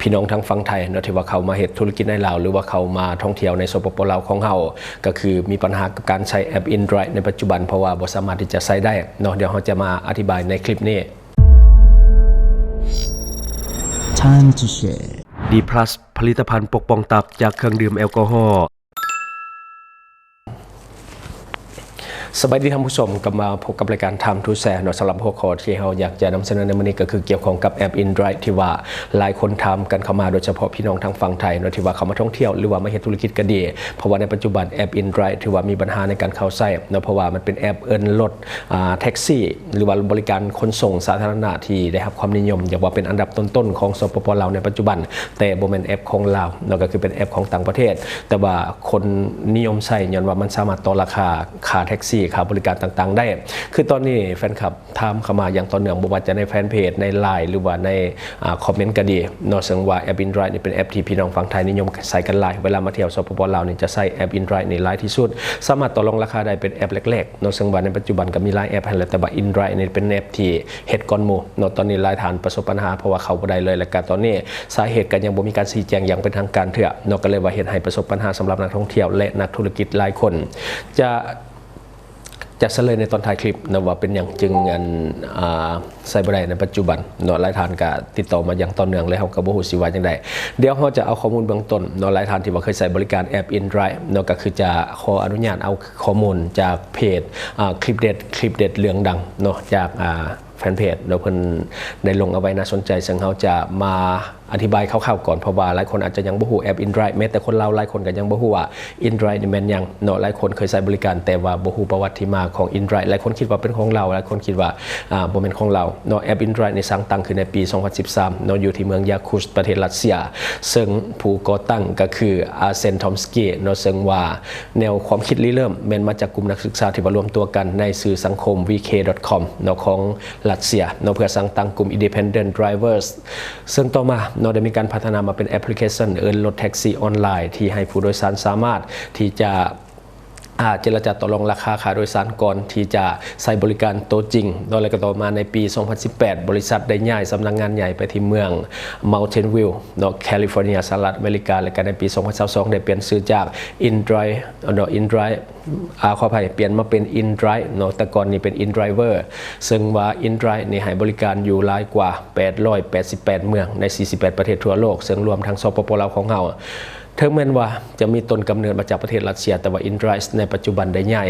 ພີ່ນ້ອງທາງຝັ່ງໄທເນາະ ທີ່ວ່າເຂົ້າມາເຮັດທຸລະກິດໃນລາວ ຫຼືວ່າເຂົ້າມາທ່ອງທ່ຽວໃນ ສປປ ລາວ ຂອງເຮົາ ກໍຄືມີບັນຫາກັບການໃຊ້ແອັບ InDrive ໃນປັດຈຸບັນ ເພາະວ່າບໍ່ສາມາດທີ່ຈະໃຊ້ໄດ້ເນາະ. ດຽວເຮົາຈະມາອະທິບາຍໃນຄລິບນີ້. Time to share. ດີພລັສ ຜະລິດຕະພັນປົກປ້ອງຕັບຈາກເຄື່ອງດື່ມແອລກໍຮໍ. ສະບາຍດີທ່ານຜູ້ຊົມ, ກັບມາພົບກັບລາຍການ Time to Share ເນາະ. ສຳລັບຫົວຂໍ້ທີ່ເຮົາຢາກຈະນຳສະເໜີໃນມື້ນີ້ ກໍຄືກ່ຽວຂ້ອງກັບແອັບ InDrive ທີ່ວ່າຫຼາຍຄົນຖາມກັນເຂົ້າມາ, ໂດຍສະເພາະພີ່ນ້ອງທາງຝັ່ງໄທເນາະ ທີ່ວ່າເຂົ້າມາທ່ອງທ່ຽວ ຫຼືວ່າມາເຮັດທຸລະກິດກໍດີ, ເພາະວ່າໃນປັດຈຸບັນແອັບ InDrive ຖືວ່າມີບັນຫາໃນການເຂົ້າໃຊ້ເນາະ, ເພາະວ່າມັນເປັນແອັບເອີ້ນລົດ ອ່າ ແທັກຊີ ຫຼືວ່າບໍລິການຂົນສົ່ງສາທາລະນະທີ່ໄດ້ຮັບຄວາມນິຍົມ ຢາກວ່າເປັນອັນດັບຕົ້ນໆຂອງ ສປປ ລາວ ໃນປັດຈຸບັນ, ແຕ່ບໍ່ແມ່ນແອັບຂອງລາວເນາະ, ກໍຄືເປັນແອັບຂອງຕ່າງປະເທດ, ແຕ່ວ່າຄົນນິຍົມໃຊ້ຍ້ອນວ່າມັນສາມາດຕໍ່ລາຄາຄ່າແທັກຊີ ຄ່າບໍລິການຕ່າງໆໄດ້. ຄືຕອນນີ້ແຟນຄລັບຖາມເຂົ້າມາຢ່າງຕໍ່ເນື່ອງ, ບໍ່ວ່າຈະໃນແຟນເພຈ, ໃນ LINE ຫຼືວ່າໃນ ອ່າ ຄອມເມັນກໍດີເນາະ, ເຊິ່ງວ່າແອັບ InDrive ນີ້ເປັນແອັບທີ່ພີ່ນ້ອງຝັ່ງໄທນິຍົມໃຊ້ກັນຫຼາຍ, ເວລາມາທ່ຽວ ສປປ ລາວ ນີ້ຈະໃຊ້ແອັບ InDrive ນີ້ຫຼາຍທີ່ສຸດ, ສາມາດຕໍ່ລອງລາຄາໄດ້, ເປັນແອັບແລກໆ ເນາະ, ເຊິ່ງວ່າໃນປັດຈຸບັນກໍມີຫຼາຍແອັບຫັ້ນແຫຼະ, ແຕ່ວ່າ InDrive ນີ້ເປັນແອັບທີ່ເຮັດກ່ອນໝູ່ເນາະ. ຕອນນີ້ຫຼາຍທ່ານປະສົບບັນຫາ ເພາະວ່າເຂົ້າບໍ່ໄດ້ເລີຍ, ແລະກະຕອນນີ້ສາເຫດກໍຍັງບໍ່ມີການຊີ້ແຈງຢ່າງເປັນທາງການເທື່ອເນາະ, ກໍເລີຍວ່າເຮັດໃຫ້ປະສົບບັນຫາສຳລັບນັກທ່ອງທ່ຽວ ແລະ ນັກທຸລະກິດຫຼາຍຄົນ. ຈະ ຈະສະເຫຼີຍໃນຕອນທ້າຍຄລິບນະ ວ່າເປັນຫຍັງຈຶ່ງ ອັນ ອ່າ ໃຊ້ບໍ່ໄດ້ໃນປັດຈຸບັນເນາະ. ຫຼາຍທ່ານກະຕິດຕໍ່ມາຢ່າງຕໍ່ເນື່ອງ ແລະ ເຮົາກໍບໍ່ຮູ້ຊິວ່າຈັ່ງໃດ. ດຽວເຮົາຈະເອົາຂໍ້ມູນເບື້ອງຕົ້ນເນາະ, ຫຼາຍທ່ານທີ່ວ່າເຄີຍໃຊ້ບໍລິການແອັບ InDrive ເນາະ, ກໍຄືຈະຂໍອະນຸຍາດເອົາຂໍ້ມູນຈາກເພຈ ອ່າ ຄລິບເດັດ ຄລິບເດັດເລື່ອງດັງເນາະ ຈາກ ອ່າ ແຟນເພຈເນາະ, ເພິ່ນໄດ້ລົງເອົາໄວ້ ໜ້າສົນໃຈ, ເຊິ່ງເຮົາຈະມາ ອະທິບາຍຄ່າວໆກ່ອນ, ເພາະວ່າຫຼາຍຄົນອາດຈະຍັງບໍ່ຮູ້ແອັບ InDrive, ແມ້ແຕ່ຄົນລາວຫຼາຍຄົນກໍຍັງບໍ່ຮູ້ວ່າ InDrive ນີ້ແມ່ນຫຍັງເນາະ. ຫຼາຍຄົນເຄີຍໃຊ້ບໍລິການ ແຕ່ວ່າບໍ່ຮູ້ປະຫວັດທີ່ມາຂອງ InDrive, ຫຼາຍຄົນຄິດວ່າເປັນຂອງລາວ, ຫຼາຍຄົນຄິດວ່າ ອ່າ ບໍ່ແມ່ນຂອງລາວເນາະ. ແອັບ InDrive ນີ້ສ້າງຕັ້ງຂຶ້ນໃນປີສອງພັນສິບສາມເນາະ, ຢູ່ທີ່ເມືອງຢາຄູດ ປະເທດຣັດເຊຍ, ເຊິ່ງຜູ້ກໍ່ຕັ້ງກໍຄື Arsen Tomsky ເນາະ, ເຊິ່ງວ່າແນວຄວາມຄິດລິເລີ່ມແມ່ນມາຈາກກຸ່ມນັກສຶກສາທີ່ວ່າລວມຕົວກັນໃນສື່ສັງຄົມ VK.com ເນາະ ຂອງຣັດເຊຍເນາະ, ເພື່ອສ້າງຕັ້ງກຸ່ມ Independent Drivers ເຊິ່ງຕໍ່ມາເນາະ ໄດ້ມີການພັດທະນາມາເປັນແອັບພລິເຄຊັນເອີ້ນລົດແທັກຊີອອນລາຍ ທີ່ໃຫ້ຜູ້ໂດຍສານສາມາດທີ່ຈະ ອ່າ ເຈລະຈາຕໍ່ລອງລາຄາຄ່າໂດຍສານກ່ອນທີ່ຈະໃຊ້ບໍລິການໂຕຈິງເນາະ. ແລະກໍຕໍ່ມາໃນປີສອງພັນສິບແປດ ບໍລິສັດໄດ້ຍ້າຍສຳນັກງານໃຫຍ່ໄປທີ່ເມືອງ Mountain View ເນາະ California ສະຫະລັດອາເມລິກາ, ແລະກໍໃນປີສອງພັນຊາວສອງ ໄດ້ປ່ຽນຊື່ຈາກ InDrive ເນາະ InDrive ອ່າ ຂໍອະໄພ ປ່ຽນມາເປັນ InDrive ເນາະ, ແຕ່ກ່ອນນີ້ເປັນ InDriver, ເຊິ່ງວ່າ InDrive ນີ້ໃຫ້ບໍລິການຢູ່ຫຼາຍກວ່າແປດຮ້ອຍແປດສິບແປດເມືອງໃນສີ່ສິບແປດປະເທດທົ່ວໂລກ, ເຊິ່ງລວມທັງ ສປປ ລາວ ຂອງເຮົາ. ເຖິງແມ່ນວ່າຈະມີຕົ້ນກຳເນີດມາຈາກປະເທດຣັດເຊຍ, ແຕ່ວ່າ InDrive ໃນປັດຈຸບັນໄດ້ຍ້າຍ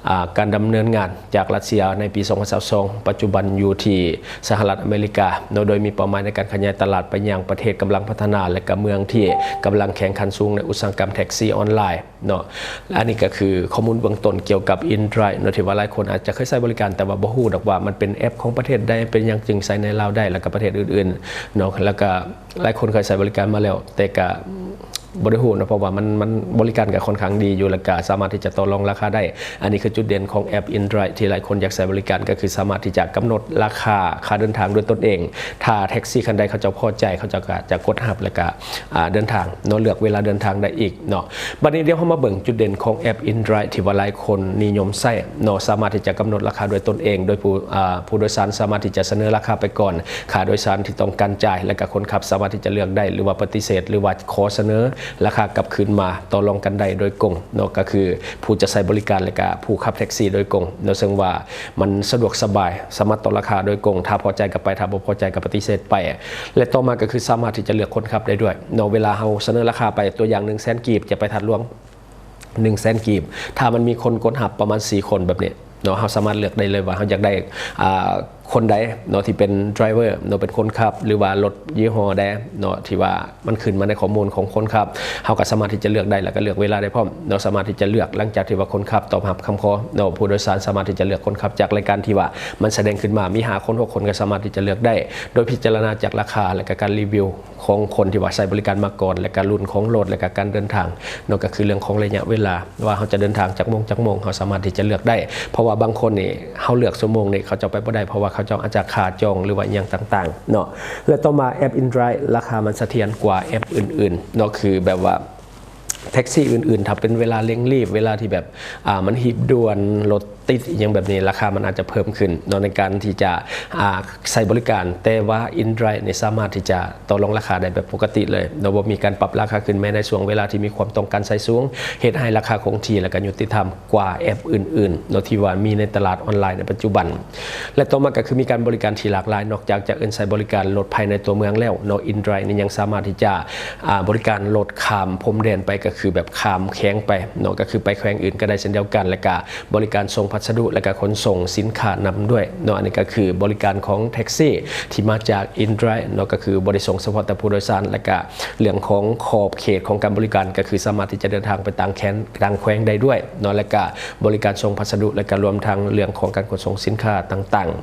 ອ່າ ການດຳເນີນງານຈາກຣັດເຊຍໃນປີສອງພັນຊາວສອງ ປັດຈຸບັນຢູ່ທີ່ສະຫະລັດອາເມລິກາເນາະ, ໂດຍມີເປົ້າໝາຍໃນການຂະຫຍາຍຕະຫຼາດໄປຍັງປະເທດກຳລັງພັດທະນາ ແລະກະເມືອງທີ່ກຳລັງແຂ່ງຂັນສູງໃນອຸດສາຫະກຳແທັກຊີອອນລາຍ. ເນາະ. ອັນນີ້ກໍຄືຂໍ້ມູນເບື້ອງຕົ້ນກ່ຽວກັບ InDrive ເນາະ ທີ່ວ່າຫຼາຍຄົນອາດຈະເຄີຍໃຊ້ບໍລິການ ແຕ່ວ່າບໍ່ຮູ້ດອກວ່າມັນເປັນແອັບຂອງປະເທດໃດ, ເປັນຫຍັງຈຶ່ງໃຊ້ໃນລາວໄດ້ ແລ້ວກໍປະເທດອື່ນໆເນາະ. ແລ້ວກໍຫຼາຍຄົນເຄີຍໃຊ້ບໍລິການມາແລ້ວ ແຕ່ກໍບໍ່ໄດ້ຮູ້ເນາະ, ເພາະວ່າມັນ ມັນ ບໍລິການກໍຄ່ອນຂ້າງດີຢູ່ ແລ້ວກໍສາມາດທີ່ຈະຕໍ່ລອງລາຄາໄດ້. ອັນນີ້ຄືຈຸດເດັ່ນຂອງແອັບ InDrive ທີ່ຫຼາຍຄົນຢາກໃຊ້ບໍລິການ, ກໍຄືສາມາດທີ່ຈະກຳນົດລາຄາຄ່າເດີນທາງດ້ວຍຕົນເອງ. ຖ້າແທັກຊີຄັນໃດເຂົາເຈົ້າພໍໃຈ, ເຂົາເຈົ້າກໍຈະກົດຮັບ ແລ້ວກໍ ອ່າ ເດີນທາງເນາະ, ເລືອກເວລາເດີນທາງໄດ້ອີກເນາະ. ບັດນີ້ດຽວເຮົາມາເບິ່ງຈຸດເດັ່ນຂອງແອັບ InDrive ທີ່ວ່າຫຼາຍຄົນນິຍົມໃຊ້ເນາະ, ສາມາດທີ່ຈະກຳນົດລາຄາດ້ວຍຕົນເອງ ໂດຍຜູ້ ອ່າ ຜູ້ໂດຍສານສາມາດທີ່ຈະສະເໜີລາຄາໄປກ່ອນ, ຄ່າໂດຍສານທີ່ຕ້ອງການຈ່າຍ ແລະກະຄົນຂັບສາມາດທີ່ຈະເລືອກໄດ້ ຫຼືວ່າປະຕິເສດ ຫຼືວ່າຂໍສະເໜີລາຄາກັບຄືນມາ, ຕໍ່ລອງກັນໄດ້ໂດຍກົງເນາະ. ກະຄືຜູ້ຈະໃຊ້ບໍລິການ ແລະກະຜູ້ຂັບແທັກຊີໂດຍກົງເນາະ, ເຊິ່ງວ່າມັນສະດວກສະບາຍ, ສາມາດຕໍ່ລາຄາໂດຍກົງ, ຖ້າພໍໃຈກໍໄປ, ຖ້າບໍ່ພໍໃຈກໍປະຕິເສດໄປ. ແລະຕໍ່ມາກໍຄືສາມາດທີ່ຈະເລືອກຄົນຂັບໄດ້ດ້ວຍເນາະ. ເວລາເຮົາສະເໜີລາຄາໄປ, ຕົວຢ່າງ ໜຶ່ງແສນກີບ, ຈະໄປທາດຫຼວງ ໜຶ່ງແສນກີບ, ຖ້າມັນມີຄົນກົດຮັບປະມານສີ່ຄົນແບບນີ້ເນາະ, ເຮົາສາມາດເລືອກໄດ້ເລີຍວ່າເຮົາຢາກໄດ້ ອ່າ ຄົນໃດເນາະ ທີ່ເປັນໄດຣເວີເນາະ, ເປັນຄົນຂັບ ຫຼືວ່າລົດຍີ່ຫໍ້ໃດເນາະ ທີ່ວ່າມັນຂຶ້ນມາໃນຂໍ້ມູນຂອງຄົນຂັບ, ເຮົາກໍສາມາດທີ່ຈະເລືອກໄດ້ ແລ້ວກໍເລືອກເວລາໄດ້ພ້ອມເນາະ. ສາມາດທີ່ຈະເລືອກ ຫຼັງຈາກທີ່ວ່າຄົນຂັບຕອບຮັບຄຳຂໍເນາະ, ຜູ້ໂດຍສານສາມາດທີ່ຈະເລືອກຄົນຂັບຈາກລາຍການທີ່ວ່າມັນສະແດງຂຶ້ນມາ, ມີຫ້າຄົນ ຫົກຄົນ ກໍສາມາດທີ່ຈະເລືອກໄດ້ ໂດຍພິຈາລະນາຈາກລາຄາ ແລະກະການຣີວິວ ຂອງຄົນທີ່ວ່າໃຊ້ບໍລິການມາກ່ອນ ແລະກະລຸ້ນຂອງລົດ ແລະກະການເດີນທາງເນາະ, ກໍຄືເລື່ອງຂອງໄລຍະເວລາ ວ່າເຮົາຈະເດີນທາງຈັກໂມງຈັກໂມງ, ເຮົາສາມາດທີ່ຈະເລືອກໄດ້. ເພາະວ່າບາງຄົນນີ້ ເຮົາເລືອກຊົ່ວໂມງນີ້ ເຂົາເຈົ້າໄປບໍ່ໄດ້, ເພາະວ່າເຂົາເຈົ້າອາດຈະຄາຈອງ ຫຼືວ່າອີ່ຫຍັງຕ່າງໆເນາະ. ແລະຕໍ່ມາແອັບ InDrive ລາຄາມັນສະຖຽນກວ່າແອັບອື່ນໆເນາະ, ຄືແບບວ່າແທັກຊີອື່ນໆ ຖ້າເປັນເວລາເລັ່ງຣີບ, ເວລາທີ່ແບບ ອ່າ ມັນຮີບດ່ວນ, ລົດ ຕິດ ອີ່ຫຍັງແບບນີ້ ລາຄາມັນອາດຈະເພີ່ມຂຶ້ນເນາະ ໃນການທີ່ຈະ ອ່າ ໃຊ້ບໍລິການ, ແຕ່ວ່າ InDrive ນີ້ສາມາດທີ່ຈະຕໍ່ລອງລາຄາໄດ້ແບບປົກກະຕິເລີຍເນາະ, ບໍ່ມີການປັບລາຄາຂຶ້ນແມ້ໃນຊ່ວງເວລາທີ່ມີຄວາມຕ້ອງການໃຊ້ສູງ, ເຮັດໃຫ້ລາຄາຄົງທີ່ ແລະ ກໍຍຸຕິທຳກວ່າແອັບອື່ນໆເນາະ ທີ່ວ່າມີໃນຕະຫຼາດອອນລາຍໃນປັດຈຸບັນ. ແລະ ຕໍ່ມາກໍຄືມີການບໍລິການທີ່ຫຼາກຫຼາຍ, ນອກຈາກຈະເອີ້ນໃຊ້ບໍລິການລົດພາຍໃນຕົວເມືອງແລ້ວເນາະ, InDrive ນີ້ຍັງສາມາດທີ່ຈະ ອ່າ ບໍລິການລົດຂ້າມພົມແດນໄປ ກໍຄືແບບຂ້າມແຂວງໄປເນາະ, ກໍຄືໄປແຂວງອື່ນກໍໄດ້ເຊັ່ນດຽວກັນ, ແລະ ກະ ບໍລິການສົ່ງພັດສະດຸ ແລະກະຂົນສົ່ງສິນຄ້ານຳດ້ວຍເນາະ. ອັນນີ້ກໍຄືບໍລິການຂອງແທັກຊີທີ່ມາຈາກ InDrive ເນາະ, ກໍຄືບໍ່ໄດ້ສົ່ງສະເພາະແຕ່ຜູ້ໂດຍສານ, ແລະກະເລື່ອງຂອງຂອບເຂດຂອງການບໍລິການ ກໍຄືສາມາດທີ່ຈະເດີນທາງໄປຕ່າງແຂວງ ຕ່າງແຂວງໄດ້ດ້ວຍເນາະ, ແລະກະບໍລິການສົ່ງພັດສະດຸ ແລະກະລວມທັງເລື່ອງຂອງການຂົນສົ່ງສິນຄ້າຕ່າງໆ.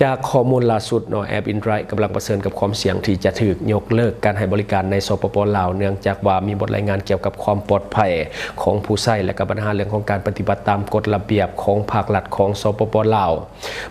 ຈາກຂໍ້ມູນລ່າສຸດເນາະ, ແອັບ InDrive ກຳລັງປະເຊີນກັບຄວາມສ່ຽງທີ່ຈະຖືກຍົກເລີກການໃຫ້ບໍລິການໃນ ສປປ ລາວ ເນື່ອງຈາກວ່າມີບົດລາຍງານກ່ຽວກັບຄວາມປອດໄພຂອງຜູ້ໃຊ້ ແລະ ກະບັນຫາເລື່ອງຂອງການປະຕິບັດຕາມກົດລະບຽບຂອງພາກລັດຂອງ ສປປ ລາວ.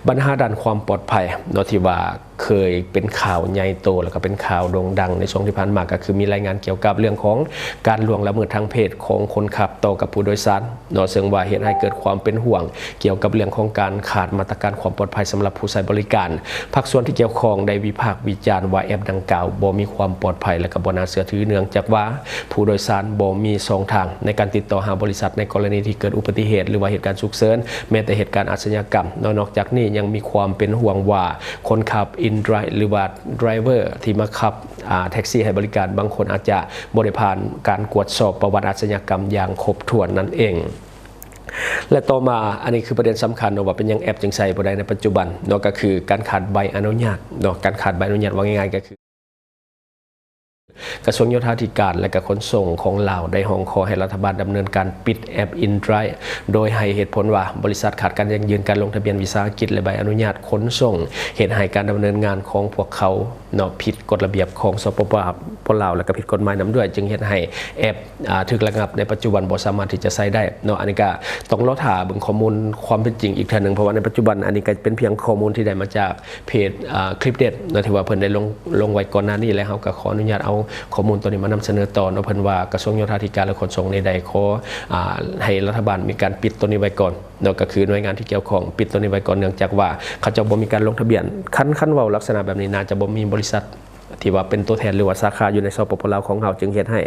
ບັນຫາດ້ານຄວາມປອດໄພເນາະ ທີ່ວ່າເຄີຍເປັນຂ່າວໃຫຍ່ໂຕ ແລະ ກະເປັນຂ່າວໂດ່ງດັງໃນຊ່ວງທີ່ຜ່ານມາ ກະຄືມີລາຍງານກ່ຽວກັບເລື່ອງຂອງການລ່ວງລະເມີດທາງເພດຂອງຄົນຂັບຕໍ່ກັບຜູ້ໂດຍສານ ເນາະ ເຊິ່ງວ່າເຮັດໃຫ້ເກີດຄວາມເປັນຫ່ວງກ່ຽວກັບເລື່ອງຂອງການຂາດມາດຕະການຄວາມປອດໄພສຳລັບຜູ້ໃຊ້ບໍລິການ. ພາກສ່ວນທີ່ກ່ຽວຂ້ອງໄດ້ວິພາກວິຈານວ່າແອັບດັ່ງກ່າວບໍ່ມີຄວາມປອດໄພ ແລະ ກໍບໍ່ໜ້າເຊື່ອຖື ເນື່ອງຈາກວ່າຜູ້ໂດຍສານບໍ່ມີຊ່ອງທາງໃນການຕິດຕໍ່ຫາບໍລິສັດໃນກໍລະນີທີ່ເກີດອຸບັດຕິເຫດ ຫຼືວ່າເຫດການສຸກເສີນ, ແມ້ແຕ່ເຫດການອາຊະຍາກຳເນາະ. ນອກຈາກນີ້ຍັງມີຄວາມເປັນຫ່ວງວ່າຄົນຂັບ InDrive ຫຼືວ່າ driver ທີ່ມາຂັບ ອາ ແທັກຊີໃຫ້ບໍລິການ ບາງຄົນອາດຈະບໍ່ໄດ້ຜ່ານການກວດສອບປະຫວັດອາຊະຍາກຳຢ່າງຄົບຖ້ວນນັ້ນເອງ. ແລະ ຕໍ່ມາ ອັນນີ້ຄືປະເດັນສຳຄັນເນາະ ວ່າເປັນຫຍັງແອັບຈຶ່ງໃຊ້ບໍ່ໄດ້ໃນປັດຈຸບັນເນາະ, ກໍຄືການຂາດໃບອະນຸຍາດເນາະ, ການຂາດໃບອະນຸຍາດ ເວົ້າງ່າຍໆ ກໍຄື ກະຊວງໂຍທາທິການ ແລະ ກະຂົນສົ່ງຂອງລາວ ໄດ້ຮ້ອງຂໍໃຫ້ລັດຖະບານດຳເນີນການປິດແອັບ InDrive ໂດຍໃຫ້ເຫດຜົນວ່າ ບໍລິສັດຂາດການຢັ້ງຢືນການລົງທະບຽນວິສາຫະກິດ ແລະ ໃບອະນຸຍາດຂົນສົ່ງ ເຮັດໃຫ້ການດຳເນີນງານຂອງພວກເຂົາເນາະ ຜິດກົດລະບຽບຂອງ ສປປ ລາວ ແລະ ກະຜິດກົດໝາຍນຳດ້ວຍ, ຈຶ່ງເຮັດໃຫ້ແອັບ ອ່າ ຖືກລະງັບໃນປັດຈຸບັນ ບໍ່ສາມາດທີ່ຈະໃຊ້ໄດ້ເນາະ. ອັນນີ້ກະຕ້ອງລໍຖ້າເບິ່ງຂໍ້ມູນຄວາມເປັນຈິງອີກເທື່ອໜຶ່ງ, ເພາະວ່າໃນປັດຈຸບັນອັນນີ້ກະເປັນພຽງຂໍ້ມູນທີ່ໄດ້ມາຈາກ ເພຈ ອ່າ ຄລິບເດັດເນາະ ທີ່ວ່າເພິ່ນໄດ້ລົງ ລົງໄວ້ກ່ອນໜ້ານີ້ ແລະ ເຮົາກໍຂໍອະນຸຍາດເອົາຂໍ້ມູນໂຕນີ້ມານຳສະເໜີຕໍ່ເນາະ. ເພິ່ນວ່າກະຊວງໂຍທາທິການ ແລະ ຂົນສົ່ງນີ້ໄດ້ຂໍ ອ່າ ໃຫ້ລັດຖະບານມີການປິດໂຕນີ້ໄວ້ກ່ອນເນາະ, ກໍຄືໜ່ວຍງານທີ່ກ່ຽວຂ້ອງປິດໂຕນີ້ໄວ້ກ່ອນ ເນື່ອງຈາກວ່າເຂົາເຈົ້າບໍ່ມີການລົງທະບຽນ. ຄັນ ຄັນເວົ້າລັກສະນະແບບນີ້ ໜ້າຈະບໍ່ມີບໍລິສັດທີ່ວ່າເປັນຕົວແທນ ຫຼືວ່າສາຂາຢູ່ໃນ ສປປ ລາວ ຂອງເຮົາ ຈຶ່ງເຮັດໃຫ້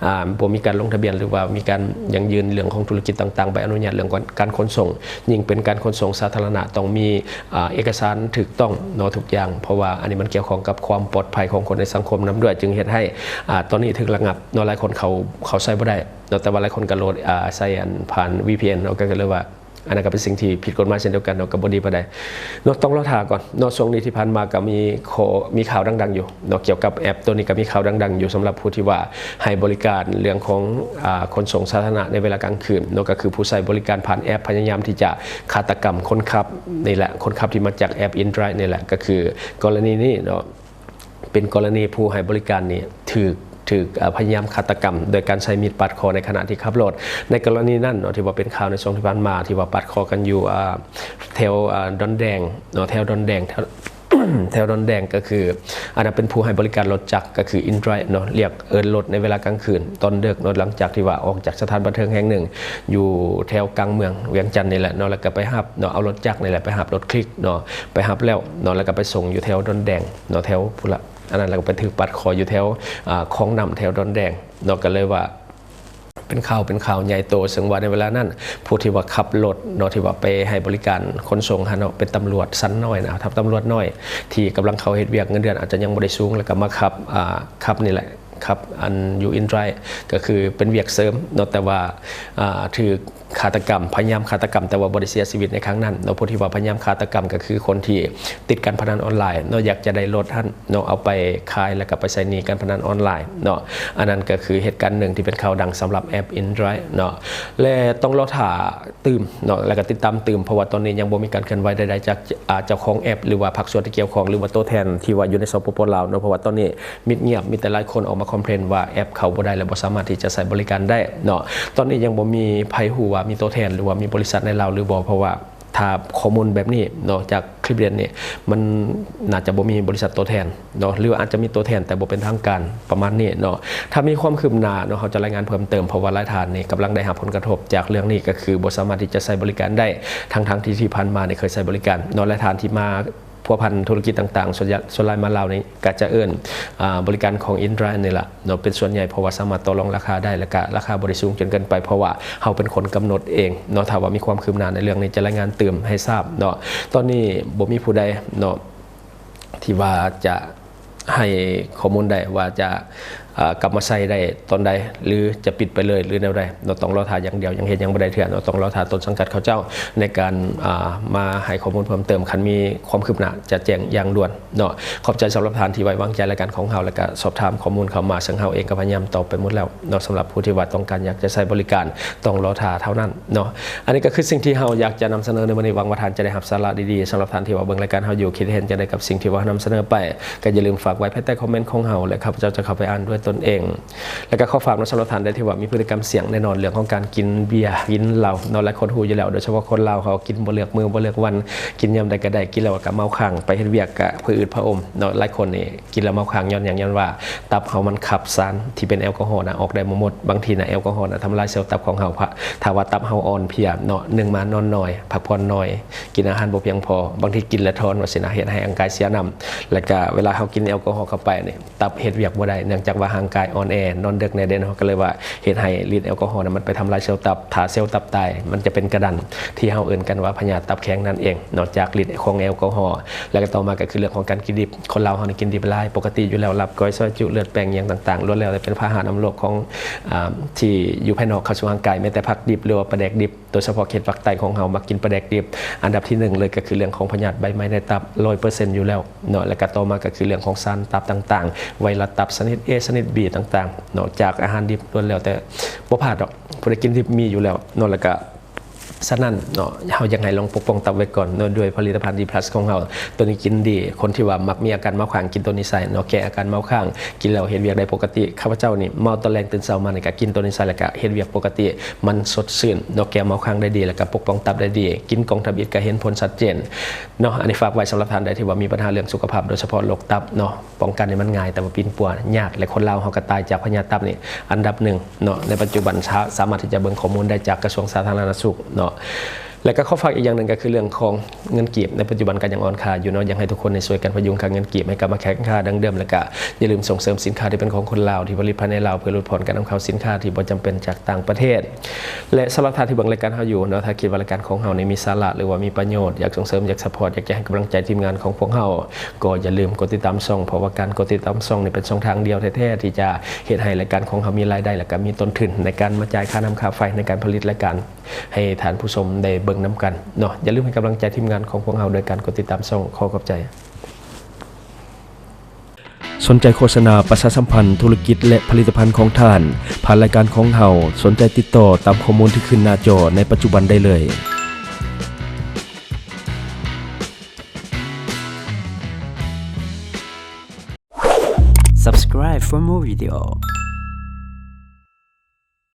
ອ່າ ບໍ່ມີການລົງທະບຽນ ຫຼືວ່າມີການຢັ້ງຢືນເລື່ອງຂອງທຸລະກິດຕ່າງໆ, ໃບອະນຸຍາດເລື່ອງການ ການຂົນສົ່ງ. ຍິ່ງເປັນການຂົນສົ່ງສາທາລະນະ ຕ້ອງມີ ອ່າ ເອກະສານຖືກຕ້ອງເນາະ ທຸກຢ່າງ, ເພາະວ່າອັນນີ້ມັນກ່ຽວຂ້ອງກັບຄວາມປອດໄພຂອງຄົນໃນສັງຄົມນຳດ້ວຍ, ຈຶ່ງເຮັດໃຫ້ ອ່າ ຕອນນີ້ຖືກລະງັບເນາະ. ຫຼາຍຄົນເຂົາ ເຂົາໃຊ້ບໍ່ໄດ້ເນາະ, ແຕ່ວ່າຫຼາຍຄົນກໍໂຫຼດ ອ່າ ໃຊ້ອັນຜ່ານ ວີພີເອັນ ເນາະ, ກໍເລີຍວ່າ ອັນນັ້ນກໍເປັນສິ່ງທີ່ຜິດກົດໝາຍເຊັ່ນດຽວກັນເນາະ, ກໍບໍ່ດີປານໃດເນາະ, ຕ້ອງລໍຖ້າກ່ອນເນາະ. ຊ່ວງນີ້ທີ່ຜ່ານມາກໍມີຂໍ້ ມີຂ່າວດັງໆຢູ່ເນາະ, ກ່ຽວກັບແອັບໂຕນີ້ກໍມີຂ່າວດັງໆຢູ່ ສຳລັບຜູ້ທີ່ວ່າໃຫ້ບໍລິການເລື່ອງຂອງ ອ່າ ຂົນສົ່ງສາທາລະນະໃນເວລາກາງຄືນເນາະ, ກໍຄືຜູ້ໃຊ້ບໍລິການຜ່ານແອັບພະຍາຍາມທີ່ຈະຄາດຕະກຳຄົນຂັບນີ້ແຫຼະ, ຄົນຂັບທີ່ມາຈາກແອັບ InDrive ນີ້ແຫຼະ. ກໍຄືກໍລະນີນີ້ເນາະ ເປັນກໍລະນີຜູ້ໃຫ້ບໍລິການນີ້ຖືກ ຖືກ ເອີ ພະຍາຍາມຄາດຕະກຳໂດຍການໃຊ້ມີດປາດຄໍໃນຂະນະທີ່ຂັບລົດ. ໃນກໍລະນີນັ້ນເນາະ ທີ່ວ່າເປັນຂ່າວໃນຊ່ວງທີ່ຜ່ານມາ ທີ່ວ່າປາດຄໍກັນຢູ່ ອາ ແຖວ ອາ ດອນແດງເນາະ, ແຖວດອນແດງ ແຖວ ແຖວດອນແດງ ກໍຄືອັນນັ້ນເປັນຜູ້ໃຫ້ບໍລິການລົດຈັກ ກໍຄື InDrive ເນາະ, ຮຽກເອີ້ນລົດໃນເວລາກາງຄືນຕອນເດິກເນາະ, ຫຼັງຈາກທີ່ວ່າອອກຈາກສະຖານບັນເທີງແຫ່ງໜຶ່ງຢູ່ແຖວກາງເມືອງວຽງຈັນນີ້ແຫຼະເນາະ, ແລ້ວກໍໄປຮັບເນາະ, ເອົາລົດຈັກນີ້ແຫຼະໄປຮັບລົດຄລິກເນາະ, ໄປຮັບແລ້ວເນາະ ແລ້ວກໍໄປສົ່ງຢູ່ແຖວດອນແດງ ເນາະ ແຖວພຸ້ນລະ ອັນນັ້ນ ແລ້ວກໍໄປຖືກປາດຄໍຢູ່ແຖວ ອາ ຄອງນ້ຳ ແຖວດອນແດງເນາະ. ກໍເລີຍວ່າເປັນຂ່າວ ເປັນຂ່າວໃຫຍ່ໂຕ, ເຊິ່ງວ່າໃນເວລານັ້ນ ຜູ້ທີ່ວ່າຂັບລົດເນາະ ທີ່ວ່າໄປໃຫ້ບໍລິການຂົນສົ່ງຫັ້ນເນາະ ເປັນຕຳຫຼວດຊັ້ນນ້ອຍນະ ທັບຕຳຫຼວດນ້ອຍ ທີ່ກຳລັງເຂົ້າເຮັດວຽກ ເງິນເດືອນອາດຈະຍັງບໍ່ໄດ້ສູງ ແລ້ວກໍມາຂັບ ອາ ຂັບນີ້ແຫຼະ ຂັບອັນຢູ່ InDrive ກໍຄືເປັນວຽກເສີມເນາະ, ແຕ່ວ່າ ອາ ຖືກ ຄາດຕະກຳ ພະຍາຍາມຄາດຕະກຳ ແຕ່ວ່າບໍ່ໄດ້ເສຍຊີວິດໃນຄັ້ງນັ້ນເນາະ. ຜູ້ທີ່ວ່າພະຍາຍາມຄາດຕະກຳ ກໍຄືຄົນທີ່ຕິດການພະນັນອອນລາຍເນາະ, ຢາກຈະໄດ້ລົດຫັ້ນເນາະ ເອົາໄປຂາຍ ແລ້ວກໍໄປໃຊ້ໜີ້ການພະນັນອອນລາຍເນາະ. ອັນນັ້ນກໍຄືເຫດການໜຶ່ງທີ່ເປັນຂ່າວດັງສຳລັບແອັບ InDrive ເນາະ ແລະ ຕ້ອງລໍຖ້າຕື່ມເນາະ ແລ້ວກໍຕິດຕາມຕື່ມ ເພາະວ່າຕອນນີ້ຍັງບໍ່ມີການເຄື່ອນໄຫວໃດໆຈາກ ອາ ເຈົ້າຂອງແອັບ ຫຼືວ່າພາກສ່ວນທີ່ກ່ຽວຂ້ອງ ຫຼືວ່າຕົວແທນທີ່ວ່າຢູ່ໃນ ສປປ ລາວ ເນາະ, ເພາະວ່າຕອນນີ້ມິດງຽບ ມີແຕ່ຫຼາຍຄົນອອກມາຄອມເພລນວ່າແອັບເຂົ້າບໍ່ໄດ້ ແລະ ບໍ່ສາມາດທີ່ຈະໃຊ້ບໍລິການໄດ້ເນາະ. ຕອນນີ້ຍັງບໍ່ມີໃຜຮູ້ວ່າມີຕົວແທນ ຫຼືວ່າມີບໍລິສັດໃນລາວຫຼືບໍ່ ເພາະວ່າ ຖ້າຂໍ້ມູນແບບນີ້ເນາະ ຈາກຄລິບເດນນີ້ ມັນໜ້າຈະບໍ່ມີບໍລິສັດຕົວແທນເນາະ ຫຼືອາດຈະມີຕົວແທນແຕ່ບໍ່ເປັນທາງການ ປະມານນີ້ເນາະ. ຖ້າມີຄວາມຄືບໜ້າເນາະ ເຮົາຈະລາຍງານເພີ່ມເຕີມ ເພາະວ່າຫຼາຍທ່ານນີ້ກຳລັງໄດ້ຮັບຜົນກະທົບຈາກເລື່ອງນີ້ ກໍຄືບໍ່ສາມາດທີ່ຈະໃຊ້ບໍລິການໄດ້ ທັງໆທີ່ທີ່ຜ່ານມານີ້ເຄີຍໃຊ້ບໍລິການເນາະ. ຫຼາຍທ່ານທີ່ມາພົວພັນທຸລະກິດຕ່າງໆ ສ່ວນໃຫຍ່ ສ່ວນຫຼາຍມາລາວນີ້ ກໍຈະເອີ້ນ ອ່າ ບໍລິການຂອງ InDrive ນີ້ລະເນາະ ເປັນສ່ວນໃຫຍ່ ເພາະວ່າສາມາດຕໍ່ລອງລາຄາໄດ້ ແລ້ວກະລາຄາບໍ່ໄດ້ສູງຈົນເກີນໄປ ເພາະວ່າເຮົາເປັນຄົນກຳນົດເອງເນາະ. ຖ້າວ່າມີຄວາມຄືບໜ້າໃນເລື່ອງນີ້ ຈະລາຍງານຕື່ມໃຫ້ຊາບເນາະ. ຕອນນີ້ບໍ່ມີຜູ້ໃດເນາະ ທີ່ວ່າຈະໃຫ້ຂໍ້ມູນໄດ້ວ່າຈະ ເອີ ກັບມາໃຊ້ໄດ້ຕອນໃດ ຫຼືຈະປິດໄປເລີຍ ຫຼືແນວໃດເນາະ. ຕ້ອງລໍຖ້າຢ່າງດຽວ ຍັງເຮັດຫຍັງບໍ່ໄດ້ເທື່ອເນາະ. ຕ້ອງລໍຖ້າຕົ້ນສັງກັດເຂົາເຈົ້າໃນການ ອ່າ ມາໃຫ້ຂໍ້ມູນເພີ່ມເຕີມ. ຄັນມີຄວາມຄືບໜ້າຈະແຈ້ງຢ່າງດ່ວນ ເນາະ. ຂອບໃຈສຳລັບທ່ານທີ່ໄວ້ວາງໃຈລາຍການຂອງເຮົາ ແລ້ວກະສອບຖາມຂໍ້ມູນເຂົ້າມາ ເຊິ່ງເຮົາເອງກໍພະຍາຍາມຕອບໄປໝົດແລ້ວເນາະ. ສຳລັບຜູ້ທີ່ວ່າຕ້ອງການຢາກຈະໃຊ້ບໍລິການ ຕ້ອງລໍຖ້າເທົ່ານັ້ນເນາະ. ອັນນີ້ກໍຄືສິ່ງທີ່ເຮົາຢາກຈະນຳສະເໜີໃນມື້ນີ້. ຫວັງວ່າທ່ານຈະໄດ້ຮັບສາລະດີໆ. ສຳລັບທ່ານທີ່ວ່າເບິ່ງລາຍການເຮົາຢູ່ ຄິດເຫັນຈັ່ງໃດກັບສິ່ງທີ່ວ່າເຮົານຳສະເໜີໄປ ກໍຢ່າລືມຝາກໄວ້ພາຍໃຕ້ຄອມເມັນຂອງເຮົາ ແລະ ຂ້າພະເຈົ້າຈະເຂົ້າໄປອ່ານດ້ວຍຕົນເອງ. ແລ້ວກໍຂໍຝາກເນາະ ສຳລັບທ່ານໃດທີ່ວ່າມີພຶດຕິກຳສ່ຽງ ແນ່ນອນເລື່ອງຂອງການກິນເບຍ ກິນເຫຼົ້າເນາະ ຫຼາຍຄົນຮູ້ຢູ່ແລ້ວ ໂດຍສະເພາະຄົນລາວເຮົາກິນບໍ່ເລືອກມື້ ບໍ່ເລືອກວັນ ກິນຍາມໃດກໍໄດ້ ກິນແລ້ວກໍເມົາຄ້າງ ໄປເຮັດວຽກກໍຜືດອຶດຜະອົມເນາະ. ຫຼາຍຄົນນີ້ກິນແລ້ວເມົາຄ້າງຍ້ອນຫຍັງ? ຍ້ອນວ່າຕັບເຮົາມັນຂັບສານທີ່ເປັນແອລກໍຮໍນະອອກໄດ້ບໍ່ໝົດ. ບາງທີນະແອລກໍຮໍນະທຳລາຍເຊວຕັບຂອງເຮົາ. ຖ້າວ່າຕັບເຮົາອ່ອນເພຍເນາະ ໜຶ່ງມານອນໜ້ອຍ ພັກຜ່ອນໜ້ອຍ ກິນອາຫານບໍ່ພຽງພໍ ບາງທີກິນແລ້ວທ້ອນວ່າຊີ້ນະ ເຮັດໃຫ້ຮ່າງກາຍເສຍນ້ຳ. ແລ້ວກະເວລາເຮົາກິນແອລກໍຮໍເຂົ້າໄປນີ້ ຕັບເຮັດວຽກບໍ່ໄດ້ ເນື່ອງຈາກວ່າຮ່າງກາຍອ່ອນແອ ນອນເດິກແດ່ເດເນາະ ກໍເລີຍວ່າເຮັດໃຫ້ລິດແອລກໍຮໍນະມັນໄປທຳລາຍເຊວຕັບ. ຖ້າເຊວຕັບຕາຍ ມັນຈະເປັນກະດັນ ທີ່ເຮົາເອີ້ນກັນວ່າພະຍາດຕັບແຂງນັ້ນເອງເນາະ ຈາກລິດຂອງແອລກໍຮໍ. ແລ້ວກໍຕໍ່ມາກໍຄືເລື່ອງຂອງການກິນດິບ. ຄົນລາວເຮົານີ້ກິນດິບຫຼາຍ ປົກກະຕິຢູ່ແລ້ວ ລາບກ້ອຍ ຊອຍຈຸ ເລືອດແປງ ອີ່ຫຍັງຕ່າງໆ ລ້ວນແລ້ວແຕ່ເປັນພາຫະນຳໂລກຂອງ ອາ ທີ່ຢູ່ພາຍນອກເຂົ້າສູ່ຮ່າງກາຍ. ແມ້ແຕ່ຜັກດິບ ຫຼືວ່າປາແດກດິບ ໂດຍສະເພາະເຂດພາກໃຕ້ຂອງເຮົາມັກກິນປາແດກດິບ. ອັນດັບທີໜຶ່ງເລີຍກໍຄືເລື່ອງຂອງພະຍາດໃບໄມ້ໃນຕັບ ຮ້ອຍເປີເຊັນຢູ່ແລ້ວເນາະ. ແລ້ວກໍຕໍ່ມາກໍຄືເລື່ອງຂອງສານຕັບຕ່າງໆ ໄວຣັສຕັບຊະນິດ A ຊະນິດ B ຕ່າງໆເນາະ ຈາກອາຫານດິບລ້ວນແລ້ວແຕ່ບໍ່ພາດດອກ ຜູ້ໃດກິນດິບມີຢູ່ແລ້ວເນາະ. ແລ້ວກໍສະນັ້ນເນາະ ເຮົາຢາກໃຫ້ລອງປົກປ້ອງຕັບໄວ້ກ່ອນເນາະ ດ້ວຍຜະລິດຕະພັນ D Plus ຂອງເຮົາ. ໂຕນີ້ກິນດີ ຄົນທີ່ວ່າມັກມີອາການເມົາຄ້າງ ກິນໂຕນີ້ໃສ່ເນາະ ແກ້ອາການເມົາຄ້າງ ກິນແລ້ວເຮັດວຽກໄດ້ປົກກະຕິ. ຂ້າພະເຈົ້ານີ້ເມົາຕອນແລງຕື່ນເຊົ້າມານີ້ກໍກິນໂຕນີ້ໃສ່ ແລ້ວກໍເຮັດວຽກປົກກະຕິ ມັນສົດຊື່ນເນາະ ແກ້ເມົາຄ້າງໄດ້ດີ ແລ້ວກໍປົກປ້ອງຕັບໄດ້ດີ. ກິນກ່ອງທຳອິດກໍເຫັນຜົນຊັດເຈນເນາະ. ອັນນີ້ຝາກໄວ້ສຳລັບທ່ານໃດທີ່ວ່າມີບັນຫາເລື່ອງສຸຂະພາບ ໂດຍສະເພາະໂລກຕັບເນາະ ປ້ອງກັນນີ້ມັນງ່າຍ ແຕ່ວ່າປິ່ນປົວຍາກ ແລະ ຄົນລາວເຮົາກໍຕາຍຈາກພະຍາດຕັບນີ້ອັນດັບໜຶ່ງເນາະ. ໃນປັດຈຸບັນສາ ສາມາດທີ່ຈະເບິ່ງຂໍ້ມູນໄດ້ຈາກກະຊວງສາທາລະນະສຸກເນາະ. ແລະ ກໍຂໍຝາກອີກຢ່າງໜຶ່ງ ກໍຄືເລື່ອງຂອງເງິນກີບ ໃນປັດຈຸບັນກໍຍັງອ່ອນຄ່າຢູ່ເນາະ. ຢາກໃຫ້ທຸກຄົນນີ້ຊ່ວຍກັນພະຍຸງຄ່າເງິນກີບໃຫ້ກັບມາແຂງຄ່າດັ່ງເດີມ ແລະ ກໍຢ່າລືມສົ່ງເສີມສິນຄ້າທີ່ເປັນຂອງຄົນລາວ ທີ່ຜະລິດພາຍໃນລາວ ເພື່ອຫຼຸດຜ່ອນການນຳເຂົ້າສິນຄ້າທີ່ບໍ່ຈຳເປັນຈາກຕ່າງປະເທດ. ແລະ ສຳລັບທ່ານທີ່ເບິ່ງລາຍການເຮົາຢູ່ເນາະ ຖ້າຄິດວ່າລາຍການຂອງເຮົານີ້ມີສາລະ ຫຼືວ່າມີປະໂຫຍດ ຢາກສົ່ງເສີມ ຢາກຊັບພອດ ຢາກຈະໃຫ້ກຳລັງໃຈທີມງານຂອງພວກເຮົາ ກໍຢ່າລືມກົດຕິດຕາມຊ່ອງ ເພາະວ່າການກົດຕິດຕາມຊ່ອງນີ້ເປັນຊ່ອງທາງດຽວແທ້ໆ ທີ່ຈະເຮັດໃຫ້ລາຍການຂອງເຮົາມີລາຍໄດ້ ແລະ ກໍມີຕົ້ນທຶນໃນການມາຈ່າຍຄ່ານ້ຳຄ່າໄຟ ໃນການຜະລິດລາຍການໃຫ້ທ່ານຜູ້ຊົມໄດ້ເບິ່ງນຳກັນເນາະ. ຢ່າລືມໃຫ້ກຳລັງໃຈທີມງານຂອງພວກເຮົາໂດຍການກົດຕິດຕາມຊ່ອງ. ຂໍຂອບໃຈ. ສົນໃຈໂຄສະນາປະຊາສຳພັນທຸລະກິດ ແລະ ຜະລິດຕະພັນຂອງທ່ານ ຜ່ານລາຍການຂອງເຮົາ, ສົນໃຈຕິດຕໍ່ຕາມຂໍ້ມູນທີ່ຂຶ້ນໜ້າຈໍໃນປັດຈຸບັນໄດ້ເລີຍ. Subscribe for more video.